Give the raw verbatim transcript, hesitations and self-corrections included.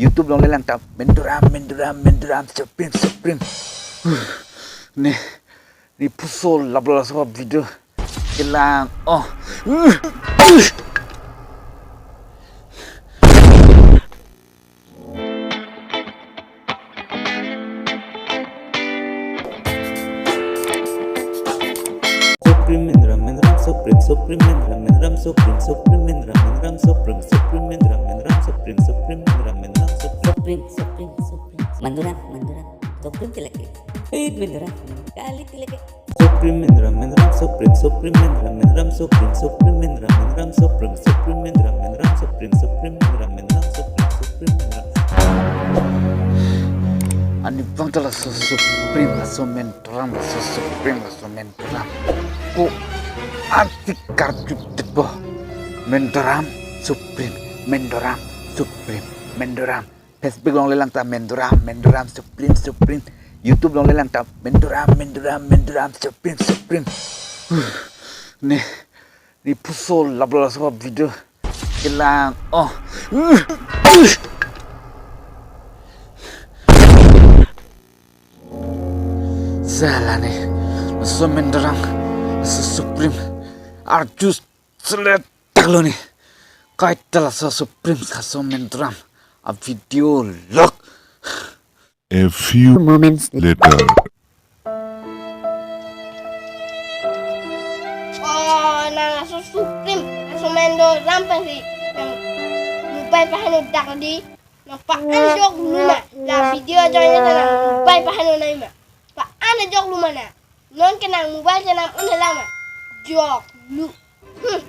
YouTube along le lang ta Menduram, Menduram, Menduram, Supreme, Supreme. Huh. Ne, ne puso labla so video kelang. Oh. Supreme Menduram, Menduram Supreme, Supreme Menduram, Menduram Supreme, Supreme Menduram, Menduram Supreme, Supreme Menduram, Menduram Supreme, Supreme Menduram, Menduram Supreme. Supreme, Supreme, Supreme. Menduram, Menduram. Supreme tilake. Hei Menduram. Kali tilake. Supreme Menduram, Menduram Supreme, Supreme Menduram, Menduram Supreme, Supreme Menduram, Menduram Supreme, Supreme Menduram, Menduram Supreme, Supreme Menduram, Menduram Supreme, Supreme Menduram. Anipang ta laso Supreme, laso Menduram, laso Supreme, laso Menduram. Ko-an si karju titpo. Menduram Supreme, Menduram Supreme, Menduram. Facebook along le lang ta Menduram, Menduram Supreme, Supreme. YouTube along le lang ta Menduram, Menduram, Menduram Supreme, Supreme. Huh. Ne, ne puso labla so video kelang. Oh. Sala ne, laso Menduram, laso Supreme. Arju selet taklo ne. Kaita laso Supreme, laso Menduram a video lok. A few moments later. Oh, nang laso Supreme, laso Menduram pensi nang mobile paheno dak di. Nang pa-an jok luma. La video ajoine ta nang mobile paheno nai ma. Pa-an jok luma na. Non ke nang mobile ke nang un lama. Jok lu. Hmm.